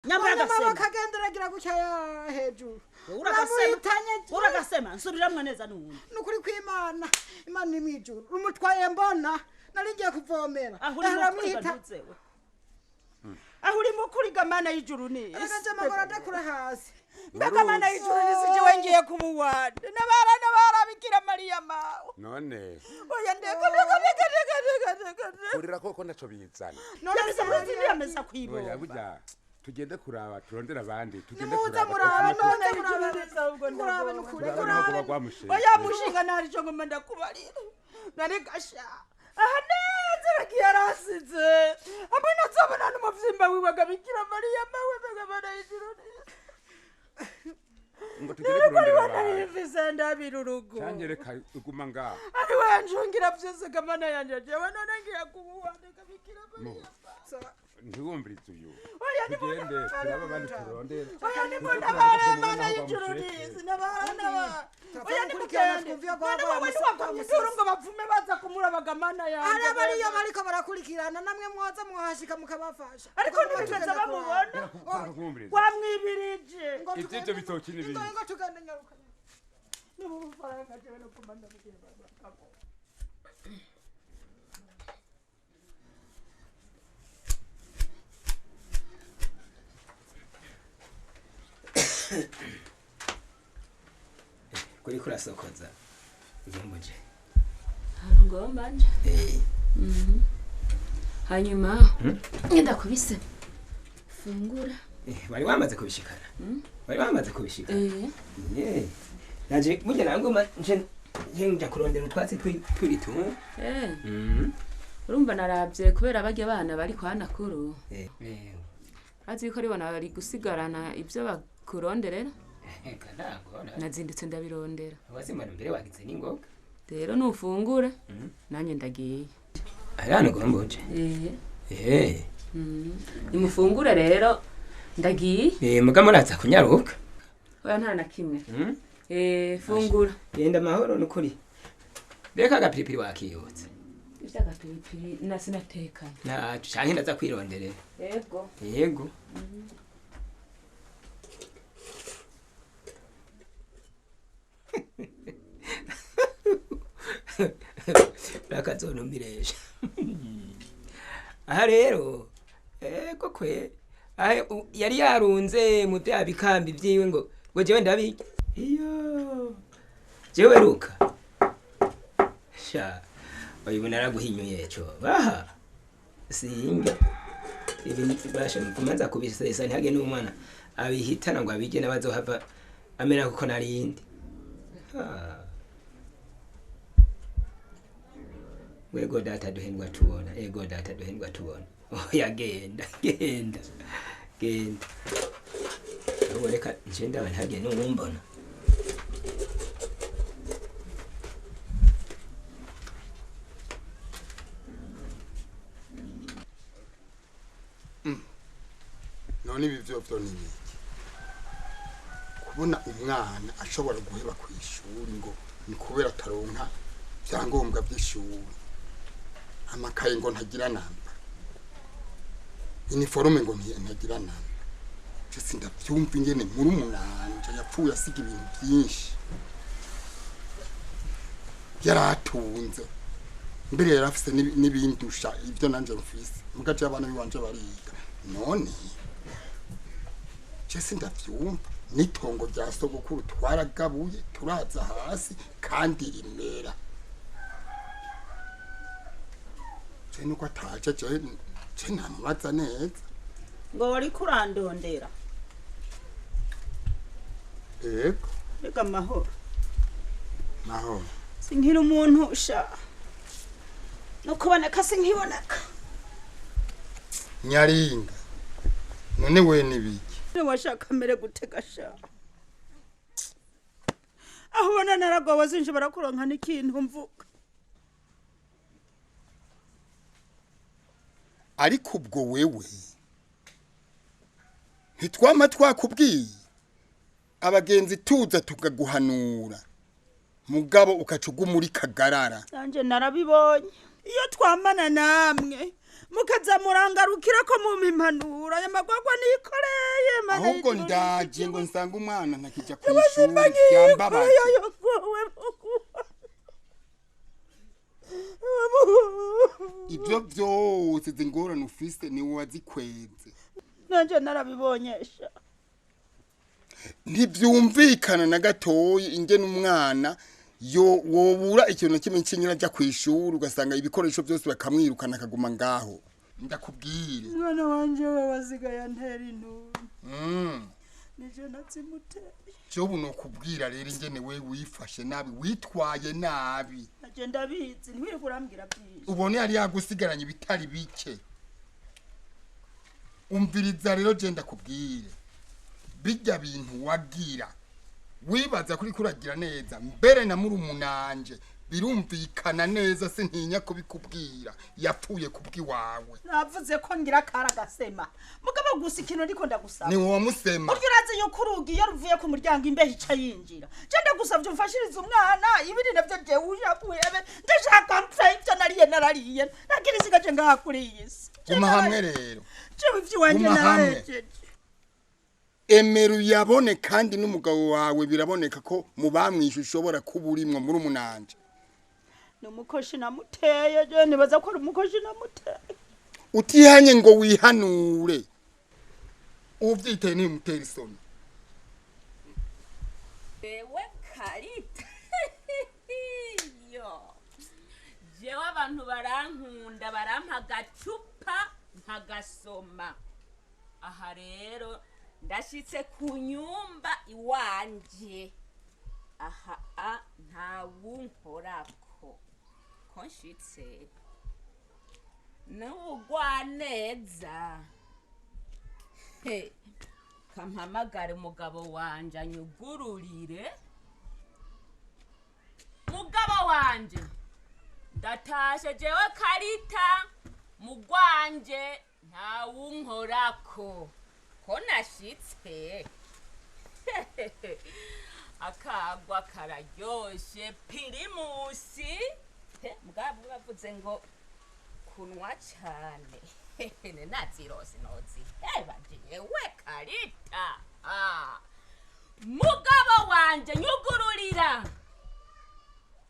Nyambara agasema. Kagenderagira gutya hejuru. Uragasema nsubiramwe neza n'ubundi. Nukuri kw'Imana, Imana iri mw'ijuru. Rumutwaye mbona nari ngiye kuvomera. Aho uri mukuri gamana y'ijuru ni. Agaje amaguru adakura hasi. Mbega mana y'ijuru ni sije ngiye kubuwande. Nabara Bikira Mariya mawe. None. Oya ndeka ndeka ndeka ndeka ndeka. Kurira koko naco bizana. None se yamesa kwibomba. Oya burya tugende kuraba turondera abandi tugende kuraba. Muraba none muraba nukuri kuraba. Oya mushinga nari cyo ngoma ndakubarira. Nari gasha. Aha neza ragiye arasize. Abona nzobona n'umuvyimba wiwe Bikira Mariya mawe mbega mana y'ijuru. Ngo tugende kurondera abandi. Nivise ndabira urugo. Cyanyereka uguma ngaho. Ari we njungira vyose gamana yanje jewe none ngiye kubuwandika Bikira Mariya. Ntiwumvirize uyu. Tugende turaba abandi turondera. Oya nimuntabare mana y'ijuru nisi nabara. Oya nimugende. None wowe ntiwakomye induru ngo bapfume baza kumurabaga mana yanjye. Ari abariyo bariko barakurikirana namwe mwoza mwohashika mukabafasha. Ariko ntibigeze bamubona. Wamwibirije. Ivyo bitoki n'ibindi. Ngo tugende nyaruka. N'ubufaranga jewe no kumanda mugire baba. Kuri kurasokoza uzumuje ngomba nje hanyuma ngenda kubise fungura. Wari wamaze kubishikana. Wari wamaze kubishikana. Naje mujye nangoma nje nja kurondera utwatsi tw'ibitu. Urumva naravye kubera barya abana bari kwa nakuru. Azi ko ribona bari gusigarana ivyo bakuronderera. Nazindutse ndabirondera. Wazimana mbere wagize n'ingoga. Rero nufungure nanye ndagiye. Arano gomboje. Nimufungure rero ndagiye. Muga muraza kunyaruka. Oya nta na kimwe. Fungura. Genda mahoro nukuri. Reka agapiripiri wakiyotse. Ivyo agapiripiri nasinatekanye. Nta canke ndaza kwironderera. Yego. Yego. Rakazonumiresha. Aha rero ego kwe yari yarunze mu bya bikambi byiwe ngo jewe ndabike. Iyo jewe ruka sha oyu naraguhinyuye cyo baha singa ibi basha kumanza kubisesa ntihage n'umwana abihitana ngo abige nabazohava amera kuko narindi. Wego data duhendwa tubona. Ego data duhendwa tubona. Oya genda genda genda. Reka njenda ntihage n'umbona. None ibi vyo ni iki? Kubona umwana ashobora guheba ku ishuri ngo ni kubera ataronka byangombwa by'ishuri. Amakaye ngo ntagira namba. Uniforme ngo ntagira namba. Je sindavyumva ingene muri umunanje yapfuye asiga ibintu byinshi. Yaratunze. Mbere yarafise n'ibindusha ibyo nanje mfise. Mugaje abana biwanje bariga. None je sindavyumva nitongo rya sogokuru twaragabuye turaza hasi kandi rimera. Je nuko ataje je namubaza neza. Ngo wari kurandondera. Ego. Reka mahoro. Mahoro. Sinkira umuntu sha. No kuboneka sinkiboneka. Nyaringa. None we nibiki? Washaka mere gutega sha. Aho ubona naragowe sinshobora kuronka n'ikintu mvuga. Ariko ubwo wewe ntitwama twakubwiye abagenzi tuza tukaguhanura mugabo ukacuga muri kagarara. Nanje narabibonye iyo twamana namwe Mukaza murangarukira ko mu impanuro aya magwagwa nikoreye mana. Ahubwo ndaje ngo nsanga umwana ntakijya ku ishuri byambabaje. Ibyo byose zingorane ufise ni wazikweze. Nanje narabibonyesha. Ntibyumvikana na gatoyi ingene umwana yo wobura ikintu kimwe kinyura ajya ku ishuri ugasanga ibikoresho byose bakamwirukana akaguma ngaho. Ndakubwire mwana wanje we wazigaye antera intuntu. Nije nazimuteye. Cyo buno kubwira rero ingene we wifashe nabi witwaye nabi. Naje ndabizi ntiwirirwa urambwira byinshi. Ubone yari yagusigaranye ibitari bike. Umviriza rero je ndakubwire. Bijya bintu wagira wibaza kuri kuragira neza mbere na murumunanje birumvikana neza sintinya kubikubwira yapfuye kubwiwawe. Navuze ko ngira kara gasema mugabo gusa ikintu ndiko ndagusaba ni wowe musema. Buryo urazi yuko urugi iyo ruvuye ku muryango imbeho ica yinjira. Je ndagusavye umfashirize umwana ibindi navyo je uja kuhebe ndashaka mpfe ivyo nariye narariye nakirisiga je ngaha kuri iyi si. Guma hamwe rero jewe ivy'iwanje narahejeje. Emeru yabone kandi n'umugabo wawe biraboneka ko mubamwishe ushobora kuburimwo muri umunanje. Numukoshi namuteye je nibaza ko umukoshi namuteye. Utihanye ngo wihanure. Uvyiteye ni umutera isoni. Ewe Karita. Yo. Jewe abantu barankunda barampa gacupa nkagasoma. Aha rero ndashitse ku nyumba iwanje. Aha a ntawunkorako. Ko nshitse n'ubugwaneza. Kampamagare umugabo wanje anyugururire. Mugabo wanje ndatashe jewe Karita mugwanje ntawunkorako. Ko nashitse akagwa kararyoshe pirimusi. Mugabo bavuze ngo kunwa cyane nazirose nozi jewe Karita. Mugabo wanje nyugururira.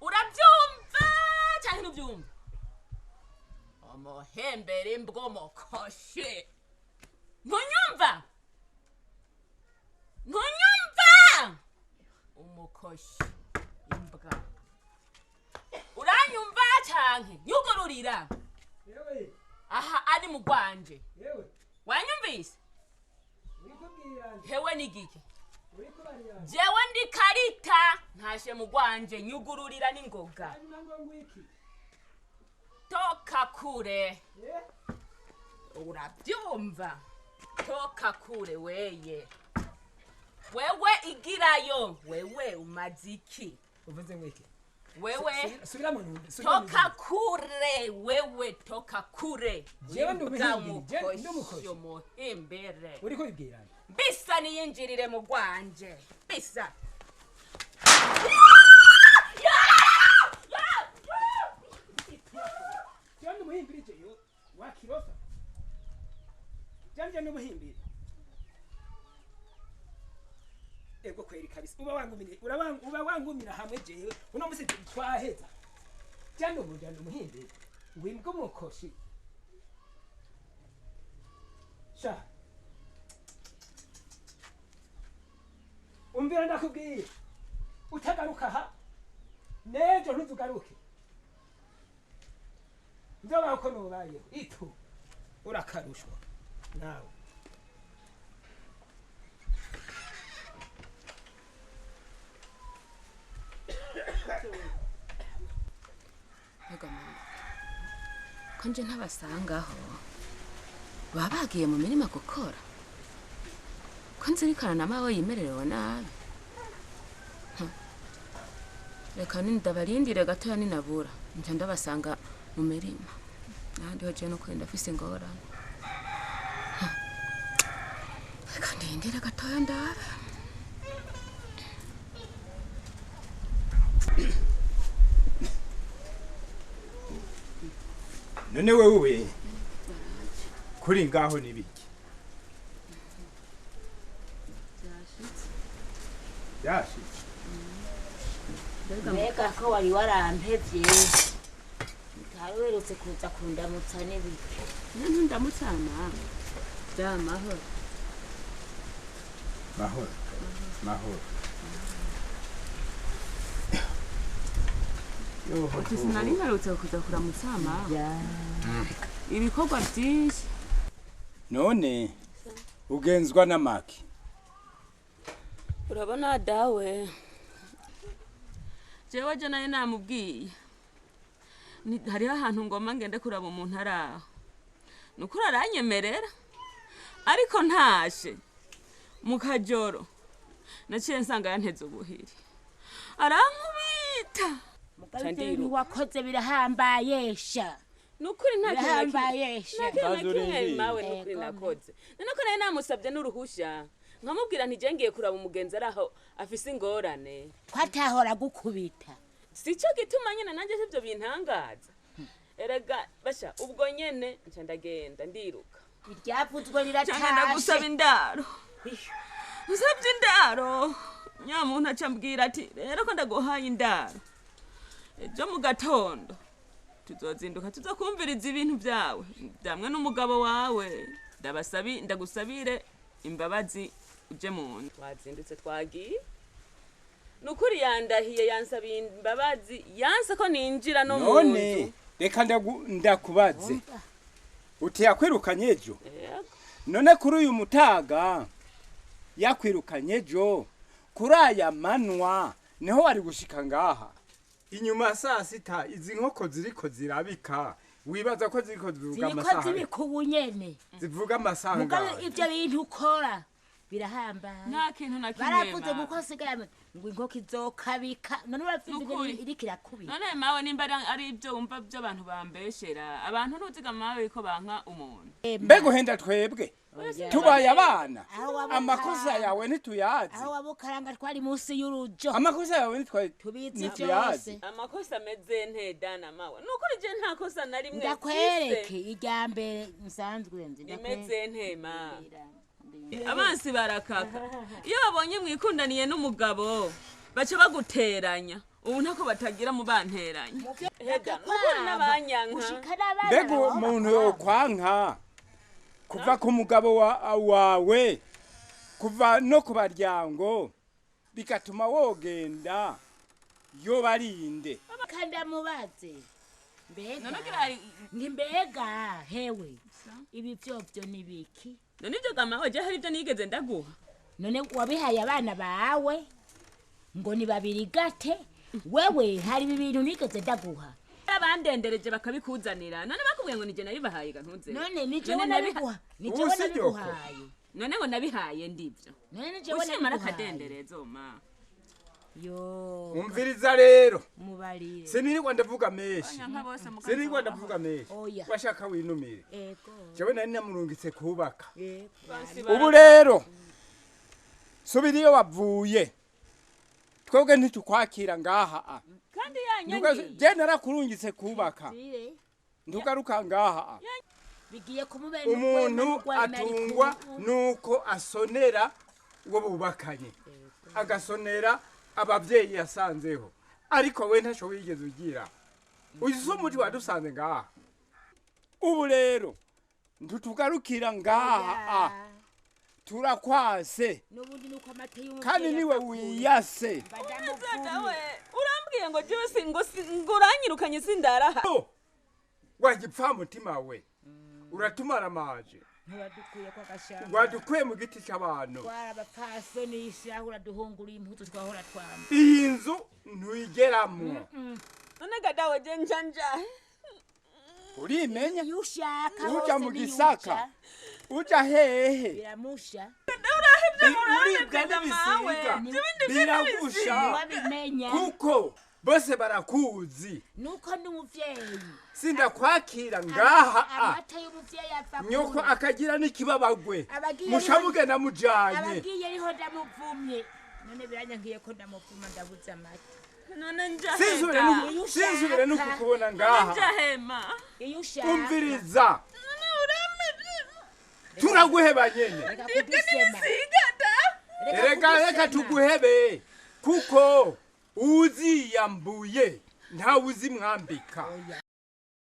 Urabyumva cyane ntubyumva? Omuhembere mbwomokoshe. Ntunyumva? Ntunyumva? Umukoshi imbwa. Uranyumva canke nyugururira. Aha ari mu gwanje. Wanyumvise? Hewe nigike. Jewe ndi Karita ntashe mu gwanje nyugururira n'ingoga. Toka kure. Urabyumva? Toka kure weye. Wewe igirayo, wewe umaziki. Uvuze ngwiki? Wewe subira mu ntumbi. Toka kure wewe, toka kure. Jewe ndumuhingiri, ndumukoshi. Umuhimbere. Uriko bibwirana. Bisa niyinjirire mu gwanje. Bisa. Jewe ndumuhimbiri jeyo wakirofa. Janje ndumuhimbiri. Ego kweri kabisa uba wangumira uba wangumira hamwe jewe uno musi twaheza. Janje ndumuhimbiri. Ngwimbwa umukoshi. Sha. Umvira ndakubwiye utagaruka ha nejo ntuzugaruke nzoba uko nubayeho itu urakarushwa nawe. Ko nje ntabasangaho baba bagiye mu mirima gukora ko nzirikana na mawe yimererewe nabi. Reka ndabarindire gatoya ninabura nca ndabasanga mu mirima nahandi ho jewe nuko ndafise ingorane. Reka ndindire gatoya ndabe. None wewe Kuri ngaho nibiki? Byashitse. Mbega ko wari warampevye. Utari uherutse kuza kundamutsa n'ibiki? Ndamutsama. Bya mahoro. Mahoro. Mahoro. Uti sinari mperutse kuza kuramutsama. Ibikorwa byinshi. None ugenzwa n'amaki. Urabona dawe. Jewe je nayo namubwiye. Hariho ahantu ngoma ngende kuraba umuntu araho. Nukuri aranyemerera. Ariko ntashe. Mu kajoro. Naciye nsanga yanteze ubuhiri. Arankubita. Ibintu wakoze birahambaye sha. Nukuri nta Birahambaye sha. kintu kimwe mawe nukuri nakoze. None ko nayo namusabye n'uruhusha. Nkamubwira nti je ngiye kuraba umugenzi araho afise ingorane. Kwatahora gukubita. Sico gituma nyene nanje sivyo bintangaza. Erega basha ubwo nyene nca ndagenda ndiruka. Iryavuzwe riratashe. Nca ndagusaba indaro. Usabye indaro. Nyamuntu aca ambwira ati rero ko ndaguhaye indaro. Ejo mu gatondo tuzozinduka tuzokumviriza ibintu byawe byamwe n'umugabo wawe. Ndabasabi ndagusabire imbabazi uje mu nzu. Twazindutse twagiye. Nukuri yandahiye yansabiye imbabazi yanse ko ninjira no mu nzu. None reka ndakubaze. Uti yakwirukanye ejo? None kuri uyu mutaga yakwirukanye ejo kuri aya manwa niho wari gushika ngaha. Inyuma saa sita izi nkoko ziriko zirabika wibaza ko ziriko zivuga amasaha. Ziriko zibika ubunyene. Zivuga amasaha. Mugabe ivyo bintu ukora birahambaye. Nta kintu na kimwe. Baravuze ngo uko sigaye ngo inkoko izokabika none uravuze iriko irakubika. None mawe nimba ari ibyo wumva by'abantu bambeshera abantu ntuziga mawe ko banka umuntu. Mbega uhenda twebwe tubaye abana amakosa yawe ntituyazi. Aho wabukaranga twari munsi y'urujo. Amakosa yawe tubizi byose. Amakosa ameze nte dana mawe nukuri je nta kosa na rimwe. Ndakwereke irya mbere nsanzwe nzi ndakwereke. Imeze nte ma. Abansi barakaka. Iyo babonye mwikundaniye n'umugabo baca baguteranya. Ubu ntako batagira mu banteranya. Hega nukuri n'abanyanka. Mbega umuntu yokwanka kuva ku mugabo wawe kuva no ku baryango bigatuma wogenda yo barinde. Kanda mubaze. Mbega mbega hewe ibi vyovyo nibiki? None ivyo gamaho je hari ivyo nigeze ndaguha. None wabihaye abana bawe ngo ni babiri gate wewe hari ibintu nigeze ndaguha. Abandendereje bakabikuzanira. None bakubwiye ngo nije nabibahaye ga ntuze. None nije nabiguha. Nije nabiguhaye. None ngo nabihaye ndivyo. None nije nabiguhaye. Akadenderezo ma. Yo. Umviriza rero. Mubarire. Sinirirwa ndavuga menshi. Sinirirwa ndavuga menshi. Washaka winumire. Ego. Jewe nari namurungitse kubaka. Yego. Ubu rero subira iyo wavuye. Twebwe ntitukwakira ngaha. Kandi yanyangiye. Je narakurungitse kubaka. Ntugaruka ngaha. Bigiye kumubera umuntu atungwa nuko asonera uwo bubakanye. Agasonera abavyeyi yasanzeho. Ariko we ntaco wigeze ugira. Uyu umuti wadusanze ngaha. Ubu rero ntutugarukira ngaha. Turakwase. Nubundi nuko amata y'umuvyeyi. Kandi niwe wiyase. Urambwiye ngo jewe singo nguranyirukanye sindaraha. Wagipfa mutima we. Uratumara amaje. Ntiwadukuye kwa gashamba. Wadukuye mu giti cy'abantu. Twarabapfasoni uraduhungura impuzu twahora twamba. Iyi nzu ntuyigeramo. None gadawe je njanja. Urimenya? Ushaka uja mu gisaka. Uja hehe. Biramusha. Uribwa n'ibisiga. Biragusha. Kuko bose barakuzi. Nuko ndi umuvyeyi. Sindakwakira ngaha. Amata y'umuvyeyi ava. Nyoko akagira n'ikibabagwe. Mushamuge namujanye. Abagiye ariho ndamuvumye. None biranyangiye ko ndamuvuma ndabuze amata. None njahe. Sinzubire nukukubona ngaha. None njahema. Iyo ushaka. Umviriza. None urameze. Turaguheba nyene. Ndibwe n'ibisigata. Reka reka tuguhebe kuko uziyambuye ntawe uzimwambika.